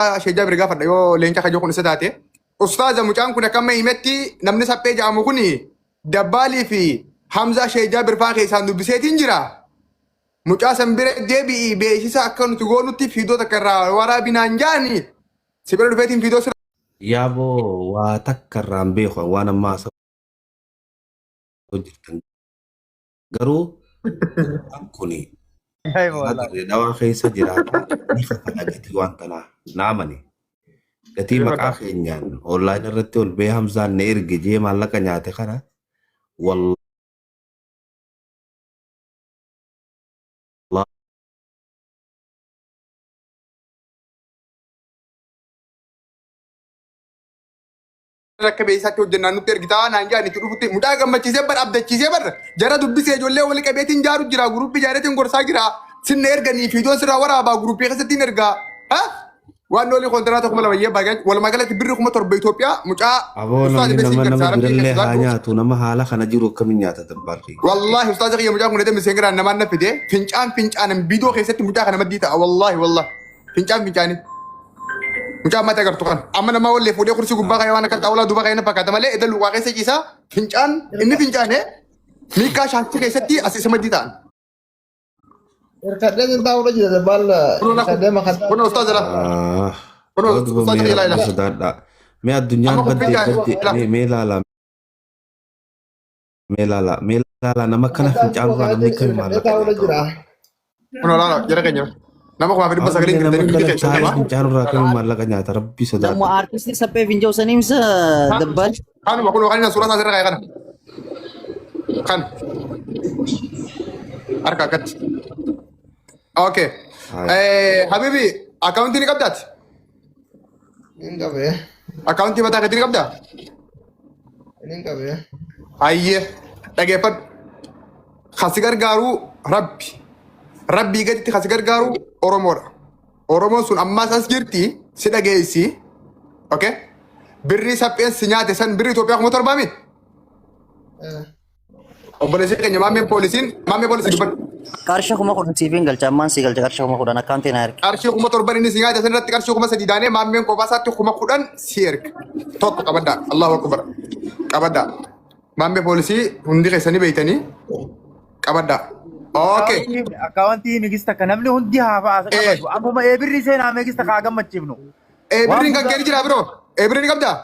Sheekh Jaabir gaafadha yoo leenca kajoo kun isa taate. Ustaaza mucaan kun akka amma himetti namni saphee jedhamu kun Dabbaalii fi Hamzaa Sheekh Jaabir fa'aa keessaan dubbiseetiin jira. Mucaa san bira deebi'ii beeksisa akka nuti goonutti fiidoo takka irraa waraabinaan jaani. Si bira dhufeetiin fiidoo sirra Yaaboo waa takka irraa hin beeku waan amma haasa'u jirtan. Garuu gurbaan kun Ajaa'iba karaa wallaahi. dirree dhawaa keessa jiraata ni kafala gatii waan tanaa na amani. Gatii maqaa keenyaan online irratti ol ba'ee Hamzaan na erge jee maallaqa nyaate kana wallaahi Akka beeksisaatti hojjennaan nutti ergitaa naan jedhan itti dhufutti mucaa gammachiisee bar abdachiisee bar jara dubbisee ijoollee wali qabeetiin jaaru jira guruppii jaareetiin gorsaa jira sinna erganii fiidoon sirraa waraabaa guruppii keessatti hin ergaa ha waan noolii kontiraata 2000 yee bagaa walumaa galatti birri 7000 Itoophiyaa mucaa Aboo ustaazi namni beeksiin nama nama garsiisaa rabbii birallee keessa haa sodaadhu. nyaatu nama haala kana jiru akkamiin nyaata dabbaarri. Wallaahi ustaaza kiyya mucaan kun edda miseengaraan namaan na fide fincaan fincaanan viidiyoo keessatti mucaa kana maddii ta'a wallaahi wallaahi fincaan fincaanii. Mucaa ammatti agartu kana. Amma nama wallee fuudhee kursii gubbaa kaayee waan akka xaawulaa duuba kaayee na fakkaata malee edda luqaa keessa ciisaa fincaan inni fincaane miikaa shaantii keessatti as isa maddii ta'an. Irkadhee sin taa'uudha jira dabbaal Kunoo lafa irkadhee makaddaa. kunoo ustaaza lafa Ah, kunoo Yoo duba ustaaza mee ilaa rabbi ilaa. sodaadhaa. Mee addunyaan Amma kun baddee fincaan baddee ilaa. mee mee laalaa mee laalaa mee laalaa nama kana Makaddaa fincaanurraa duuba namni kaayee akkamiin irkadhee maallaqa taa'uudha nyaata jira. oolu. Kunoo laala jara keenya. Nama 1900 Ammallee nama jirtanii hundi akkana keessan taa'ee nama. fincaanurraa akkamiin maallaqa nyaata rabbi Nammo sodaadhaa. artistii saphee finjoo sanii misa dabbaal. Kanuma kunoo kan inni suuraa isaa asirra kaa'e kana. Kan harka akkatti. Okay. Haaya. Habibi akkaawuntii ni qabdaati? Nin qabee. Akkaawuntii mataa keetii ni qabdaa? Nin qabee. Hayyee dhageeffadhu. Kan si gargaaru Rabbi. Rabbii gaditti kan si gargaaru Oromoodha. Oromoon sun ammaas as jirti si dhageessi. Okay? Birrii sapheen si nyaate san birrii Itoophiyaa 7000 mi? Obboleessi keenya maammeen poolisiin maammee poolisii dubbadhu. Qarshii 10,000 siif hin galcha ammaan sii galcha qarshii 10,000 akkaawuntii na ergi. Qarshii 7000 inni si nyaate san irratti qarshii 3000 daanee maammeen kophaa isaatti 10,000 si erga. Tokko qabaddaa. Allahu akbar. Qabaddaa. Maammee poolisii hundi keessanii beeytanii qabaddaa. Okay. Akkaawwantii migista akka namni hundi haa Eh. qabatu. Ammuma eebirri seenaa migista haa gammachiifnu. Birriin kan kee ni jira biroo. Birrii ni qabdaa?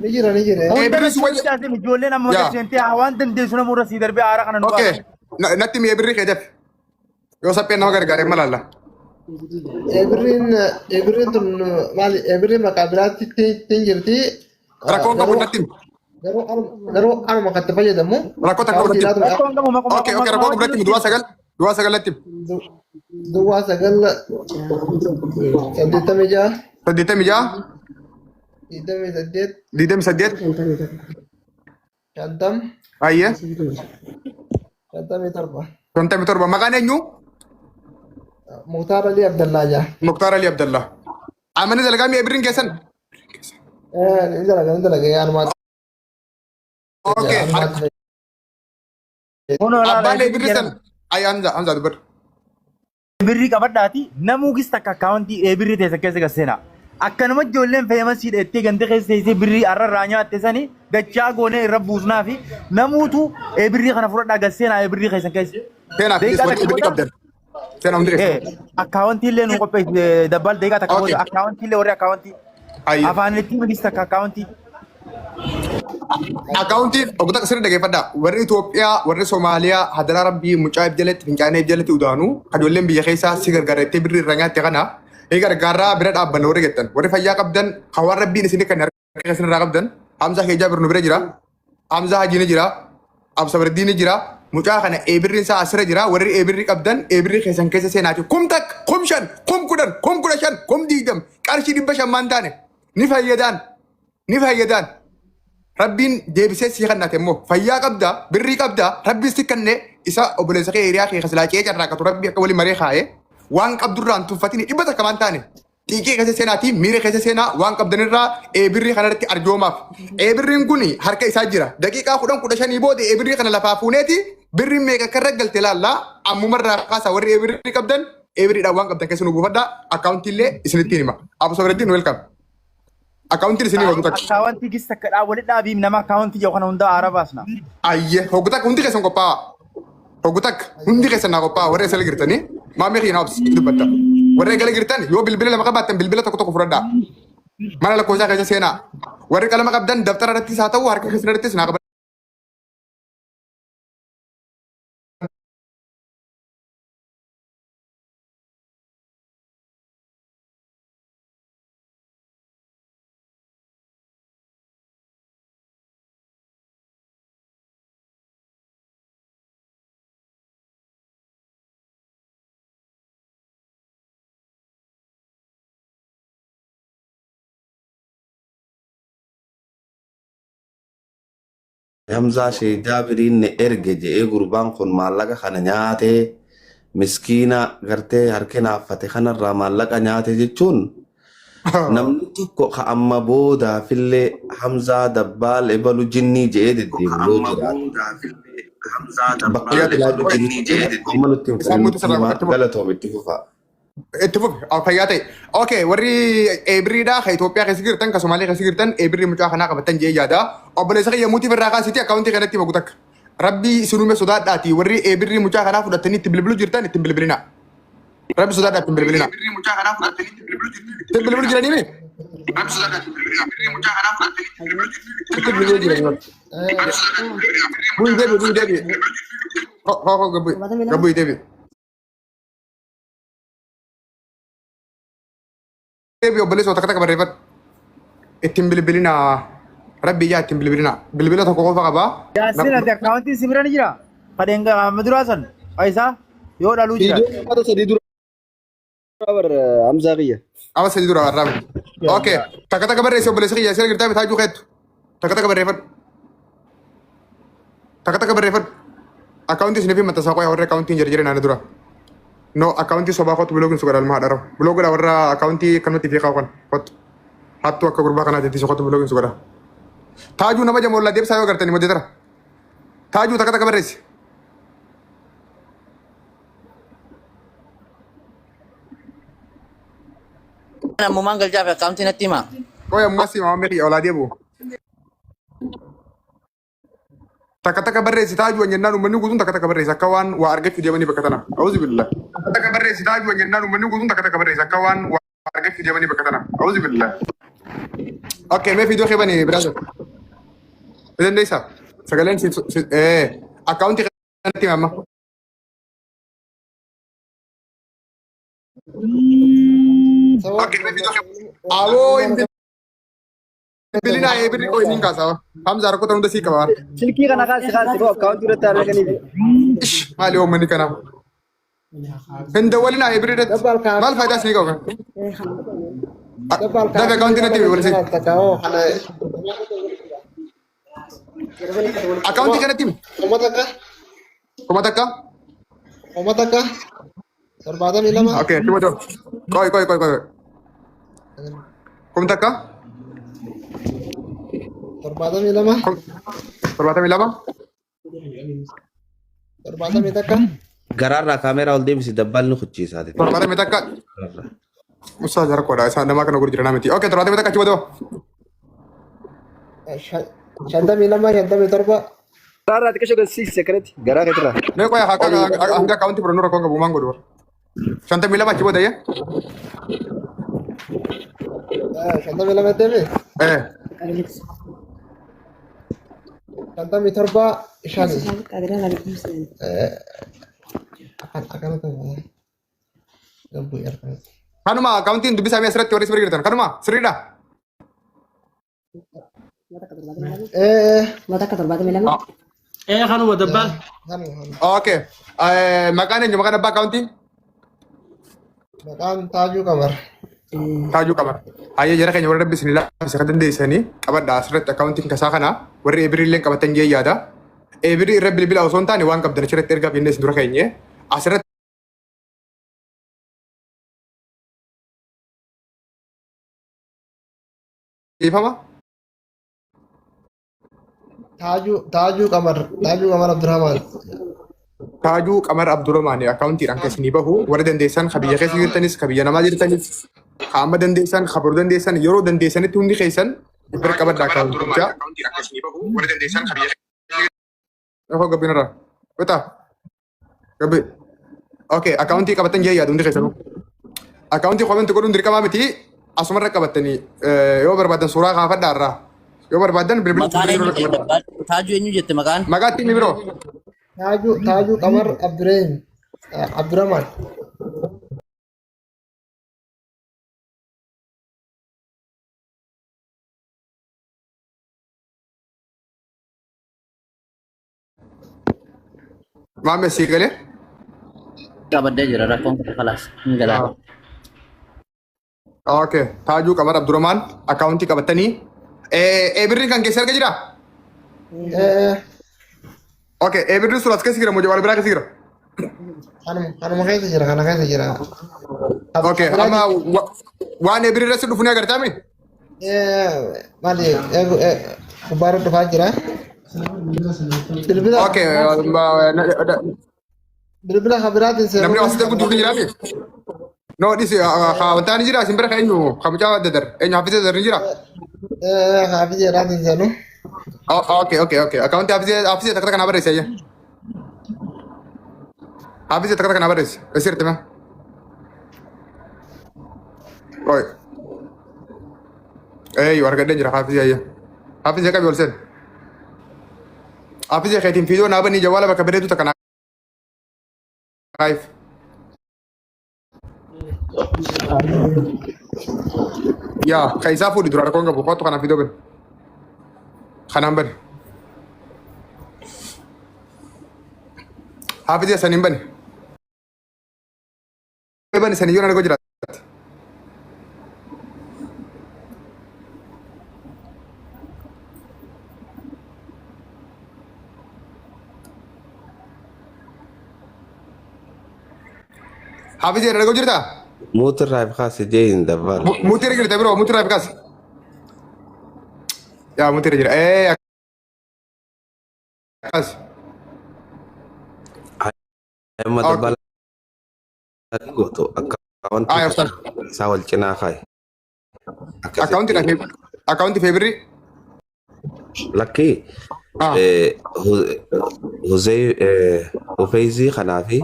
Ni jira ni jira. Hunda Birrii si wajji. keessatti ijoolleen amma Yaa. seentee haa waan dandeessu nama irra sii darbee aara kana nu Okay. baasa. Natti mi'ee birrii kee daf. Yoo sapheen nama gargaare maal laalla. Ebirriin ebirriin tun maali ebirriin maqaa biraatti ittiin jirti. Rakkoon qabu Garuu natti himi. garuu garuu anuma kan itti fayyadamu. Rakkoo takka qabu natti himi. Rakkoon qabu maquma Okay, okay, rakkoo qabu natti himi. Duwwaa 9 natti himi. Duwwaa 9 86 86 28 28 50 Ayyee. 57. 57 maqaan eenyu? Muktaar Alii Abdallaa jaa. Muktaar Alii Abdallaa. Amani dalagaa mi'a birriin keessan? Ni dalaga ni dalaga anumaatti. Okay. Anumaatti. Kunoo laala Abbaan eebirri birrii san. jedhama. Ayyee Hamza Hamza dubbadhu. Eebirri qabadhaati namuu gis takka akkaawuntii eebirri teessa keessa gasseena. Akkanuma ijoolleen feemasii dheettee ganda keessa teessee birrii har'a irraa nyaatte sani dachaa goonee irra buusnaa fi namuutu eebirrii kana fudhadhaa gasseenaa eebirrii keessan keessa. Seenaa fi Daqiiqaa warri takka birrii booda qabdan. Seenaa hundi keessan. akkaawuntii illee nu qopheesse dabbaal daqiiqaa takka Okay. booda akkaawuntii illee warri akkaawuntii Ayyee. afaan itti migis takka akkaawuntii. Akkaawuntiin obbo Takka sirrii dhageeffadhaa. Warri Itoophiyaa, warri Somaaliyaa, hadaraa rabbii mucaa if jalatti fincaanee if jalatti udaanu ijoolleen biyya keessaa si gargaarettee birrii irraa nyaatte kana ni gargaarraa bira dhaabbanna warri jettan. Warri fayyaa qabdan kan waan rabbiin isin kan harka isin irraa qabdan Hamzaa Keejaa bir nu bira jira. Hamzaa Hajii ni jira. Absabardii ni jira. Mucaa kana eebirriin isaa asirra jira. Warri eebirri qabdan eebirri keessan keessa seenaati. 1000, 5000, 10,000, 15,000, 20,000 qarshii 500 maan taane ni fayyadaan. Ni fayyadaan. Rabbiin deebisee sii kannate immoo fayyaa qabda birrii qabda rabbiin si kanne isa obboleessa kee hiriyaa kee kasilaa ce'ee carraaqatu rabbi akka waliin maree kaa'ee waan qabdurraa hin tuffatini 100 maan taane xiiqii keessa seenaatii miira keessa seenaa waan qabdanirraa eebirrii kanarratti arjoomaaf. Eebirriin kun harka isaa jira. Daqiiqaa 10 15 booda eebirrii kana lafaa fuuneeti birriin meeqa akka irra galte laallaa ammumarraa kaasaa warri eebirrii qabdan. Eebiriidhaan waan qabdan keessa nu buufadhaa. Akkaawuntii illee isinitti hima. Abu Sabreddiin welcome. Akkaawuntiin isinii hoggu takka. Akkaawwantii gis takka dhaa walitti dhaabiim nama akkaawwantii jiru kana hundaa aara baasna. Ayyee hoggu takka hundi keessan qophaa'a. Hoggu takka hundi keessan naa qophaa'a warra eegala jirtanii maamii kiyya naa obsi dubbatta. Warra eegala jirtan yoo bilbila lama qabaattan bilbila tokko tokko fudhadhaa. Mana lakkoofsaa keessa seenaa. Warri qalama qabdan dabtara irrattis haa ta'u harka keessan irrattis naa qabadhaa. Hamzaa Shee Jaabiriin na erge je'ee gurbaan kun maallaqa kana nyaatee miskiina gartee harki naaffate kanarraa maallaqa nyaate jechuun namni tokko ka amma boodaafillee Hamzaa Dabbaal ebalu jinnii je'ee deddeemu yoo jiraate bakka silaa amma nutti hin Isaan nutti mutu sarara himaa godhachuu galatoom itti fufaa. Itti fufi fayyaa ta'e. Okay, warri eebiriidhaa ka Itoophiyaa keessa jirtan ka Somaalee keessa jirtan eebirii mucaa kanaa qabatan jee yaada. Obboleessa kiyya muutiif irraa kaasiti akkaawuntii kanatti himagu takka. Rabbii isinume sodaadhaati warri eebirii mucaa kanaa fudhatanii itti bilbilu jirtan itti bilbilina. Rabbi sodaadhaa itti bilbilina. Itti bilbilu jiranii mi? Itti bilbilu jiranii. Bu'i deebi bu'i deebi. Ho ho gabbu'i gabbu'i deebi. Deebi obboleessa takka takka barreeffadhu. Ittiin bilbilinaa. Rabbi ijaa ittiin bilbilinaa. Bilbila tokko qofa qabaa. Yaasin ati akkaawwantiin si bira ni jira? Kadeen amma duraa san faayisaa yoo dhaluu jira. Viidiyoo uffata sadii dura bar Hamzaa kiyya. Amma sadii dura warraame. Okay. Takka takka barreessi obboleessa kiyya sira girtaa bitaa keettu. Takka takka barreeffadhu. Takka takka barreeffadhu. Akkaawuntii isiniif maxxansaa qoyaa warra akkaawuntiin jira jira naannoo dura. No akkaawuntii sobaa kootu biloogiin sugadha almaa haadha Biloogidha warra akkaawuntii kanumatti fi kaa'u kan kootu. Hattuu akka gurbaa kanaa jetti kootu biloogiin sugadha. Taajuu nama jamollaa deebisaa yoo agartani modetara. Taajuu takka takka barreessi. Ammumaan galchaa fi akkaawuntii natti himaa. Qoya ammaa si maamee kiyya olaa deebi'u. Takka takka barreessi taajuu jennaan uummanni guutuun takka takka barreessi akka waan waa argachuu deemanii bakka tana. Auzu billah. Takka takka barreessi taajuu jennaan uummanni guutuun takka takka barreessi akka waan waa argachuu deemanii bakka tana. Auzu billah. Okay, mee viidiyoo kee bani biraazar. Dandeessaa? Sagaleen si akkaawuntii kanatti hima amma. Okay, mee viidiyoo kee Aboo hin bilbilinaa eebirri koo isiniin kaasaa. Hamza rakkoo hunda sii qaba. Silkii kana kaasi kaasi koo akkaawuntii irratti argataniif. Ish maali uummanni kanaa. Hin dawwalinaa eebirri irratti. Dabbaal kaa Maal faayidaa isinii qaba? dabbaal kaa Dafe akkaawuntii natti himi walisi. takka hoo kana Akkaawuntii kanatti himi. kuma takka Kuma takka. kuma takka 72 Okay, kuma tokko. Qoy qoy qoy qoy. Kum takka. 72 Kum 72. 71 Garaarraa kaameeraa ol deebisi dabbaalni kuchiisaati. 71. Musaa jara koodha isaan namaa kana gurgura miti. Okay, 71 achi booda. 52 57 Garaarraa xiqqoo gad siqsi akkanatti garaa keetirraa. Mee qoy hanga akkaawuntii fudhannu rakkoon qabu maan godhu. 52 achi booda yee. 52 deeme Eh, 57 5 akkana ta'e gabbuu argatu. Kanuma akkaawuntiin dubbisaa mee asirratti warri sirrii jirtan. Kanuma sirriidha. Ee Kanuma dabbaal. Kanuma Okay. Maqaan eenyu maqaan abbaa akkaawuntii? maqaan Taajuu Qamar. Taajuu Qamar. Hayyee jara keenya warra rabbi isin laafise kan dandeessanii qabadha asirratti akkaawuntiin kasaa kana warri ebirii illee qabatan jee yaada. Ebirii irra bilbila osoo hin taane waan qabdan achirratti ergaa jennee isin dura keenye asirratti dhiifama. Taajuu Qamar Taajuu Qamar Abdurrahman. Taajuu Qamar Abdurrahmaan akkaawuntiidhaan keessanii bahu warra dandeessan ka biyya keessa jirtanis ka biyya namaa jirtanis ka amma dandeessan ka boru dandeessan yeroo dandeessanitti hundi keessan bira qabadha akkaawuntichaa. Rakkoo gabbin irraa. Wita. Gabbi. Okay, akkaawuntii qabatan jee yaadu hundi keessanuu. Akkaawuntii koomenti godhuun dirqamaa miti asumarra qabattanii yoo barbaadan suuraa kaafadhaa irraa. Yoo barbaadan bilbila Maqaan bilbila eenyu irra qabadhaa. Taajuu eenyu jette maqaan? Maqaa ittiin ni biroo. Taajuu Qamar Abdurrahim Abdurrahman. Maamee sii galee? Qabadee jira rakkoon kun kalaas hin galaa. Okay. Taajuu Qamar Abdurrahman akkaawuntii qabatanii. Eebirri kan keessa arga jiraa? Eh, Okay. Eebirri sun as keessa jira moo jawaal biraa keessa jira? kanuma keessa jira, kana keessa jira. Okay. Amma waan eebirri irratti dhufu ni agartaa mi? Maali gubbaarra dhufaa jira. Bilbila Okay. bilbila kan biraatiin Namni seenuu asitti arguutu ni jiraate? No, dhisi wantaa ni jira isin bira ka eenyu ka mucaa dadar eenyu hafiza dadar ni jira? Haafizee irraatiin seenuu. Okay, okay, okay. Akkaawuntii hafizee hafizee takka takka naa barreessi ayya. Hafizee takka takka naa barreessi. Isirti ma. Oi. Eeyyu argadheen jira haafizee ayya. Haafizee qabi ol seen. Haafizee keetiin fiidoo naa banii jawaala bakka bareedu takka naa kaayif. Yaa ka isaa fuudhi dura rakkoon qabu kottu kanaan fiidoo bani. Kanaan bani. Haafizee saniin bani. Bani sanii yoo na argoo jiraate. Haafizee na argoo jirtaa? Muutirraa fi kaase jee hin dabbaal. Muutii irra jirta biroo muutii irraa fi kaase. Yaa muutii irra jira. Ee akkas. Amma Okay. dabbaal gootu akkaawuntii Ah, obsan. isaa wal cinaa kaaye. Akkaawuntii dha akkaawuntii feebirri. Lakkii Ah, Huzee Hufeezii kanaa fi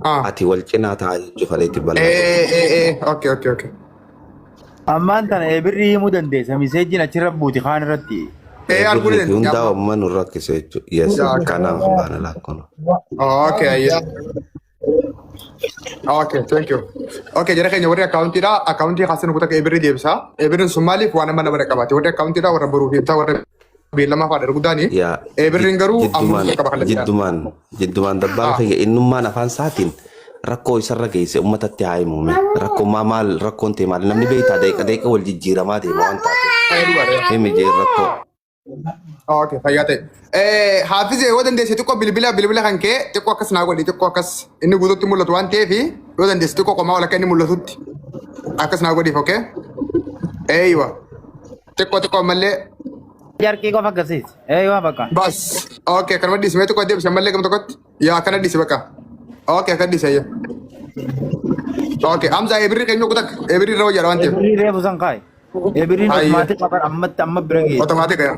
ah. ati wal cinaa taa'aa jechuu faleetti bal'aa. Eh, eh, eh. Okay, okay, okay. Ammaan tana birrii himuu dandeessa. Miseejiin achirra buuti kaan irratti. Eh, arguu ni Birrii fi hundaa dandeenya. uummanni nu rakkise jechuudha. Yes, Yaa, kanaaf baana lakkoon. Okay, ayya. Okay, thank you. Okay, jara keenya warri akkaawuntiidha. Akkaawuntii kaasee kutaa kee birrii deebisa. Birriin sun maaliif waan amma nama qabaate? Warri akkaawuntiidha warra boruuf deebisa warra beellamaa fa'aadha guddaani. Yaa Birriin garuu jiddumaan amma qaba kallattiidhaan. jiddumaan jiddumaan dabbaala Ah, kiyya innummaan afaan isaatiin rakkoo isarra geesse uummatatti haa himume. Rakkoo maa maal rakkoon ta'e maal namni beektaa deeqa deeqa wal jijjiiramaa deema waan taateef. Fayyadu baadha. Himi jee rakkoo. Okay, fayyaa ta'e. Haafizee yoo dandeesse xiqqoo bilbila bilbila kan kee xiqqoo akkas naa godhi xiqqoo akkas inni guututti mul'atu waan ta'eef yoo dandeesse xiqqoo qomaa ol akka inni mul'atutti akkas naa godhiif okay? Eeywa. Xiqqoo xiqqoo ammallee Jarqii qofa agarsiisi. Eeyyuu bakka. bas. Okay, kanuma dhiisi mee xiqqoo deebisi ammallee gama tokkotti. Yaa akkana dhiisi bakka. Okay, akka dhiisi ayya. Okay, Hamza ebirri keenya kutak ebirri irra wayyaadha waan ta'eef. Birrii reefu san kaa'i. Birriin Ayya. otomaatik qaban ammatti amma bira geesse. Otomaatik yaa.